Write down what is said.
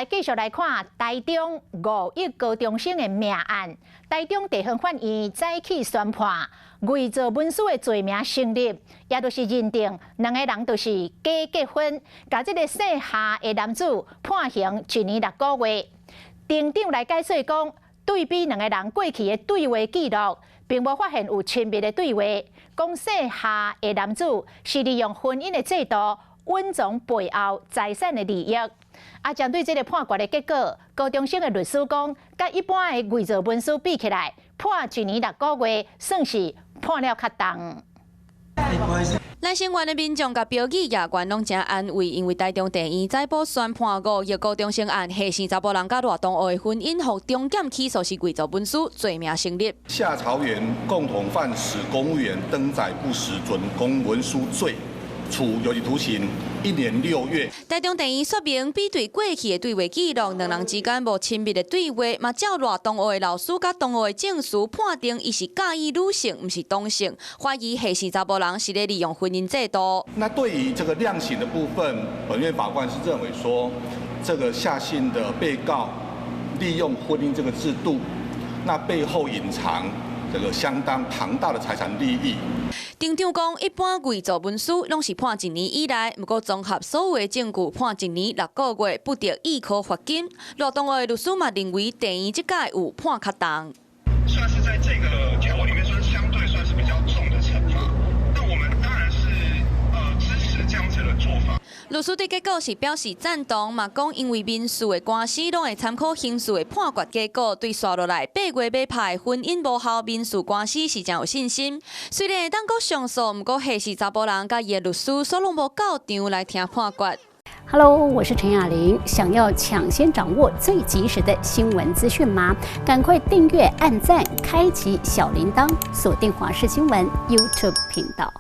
繼續來看台中五億高中生的命案。台中地方法院早起宣判，偽造文書的罪名成立，也就是認定兩个人就是假結婚，共這个姓夏的男子判刑1年6個月。庭長來解說講，對比兩个人過去的對話記錄，並無發現有親密的對話。講姓夏的男子是利用婚姻的制度隱藏背後財產的利益。啊，針對這个判決的結果，高中生的律師講，佮一般的偽造文書比起來，判1年6個月算是判了較重。來聲援的民眾佮標語也懸攏誠安慰，因為台中地院早晡宣判五億高中生案，夏姓查埔人佮賴同學的婚姻，予終檢起訴是偽造文書，罪名成立。夏朝元共同犯使公務員登載不實準公文書罪，處有期徒刑1年6月。台中地院說明，比對過去的對話記錄，兩人之間無親密的對話，嘛照賴同學的老師佮同學的證詞判定，伊是佮意女性，毋是同性，懷疑夏姓查埔人是咧利用婚姻制度。那對於這個量刑的部分，本院法官是認為說，這個夏姓的被告利用婚姻這個制度，那背後隱藏這個相當龐大的財產利益。庭長講，一般偽造文書攏是判一年以內，毋過綜合所有的證據，判1年6個月，不得易科罰金。賴同學的律師嘛認為，地院這擺有判較重。算是在這個條文裡面，算是相對算是比較重的懲罰。那我們當然是支持這樣子的做法。律師對結果是表示贊同，嘛講因為民事的官司攏會參考刑事的判決結果，對紲落來8月欲拍的婚姻無效民事官司是誠有信心。雖然會當閣上訴，毋過夏姓查埔人佮伊的律師煞攏無到場來聽判決。 Hello，我是陳雅玲。想要搶先掌握最及時的新聞資訊嗎？趕快訂閱、按讚、開啟小鈴鐺，鎖定華視新聞 YouTube 頻道。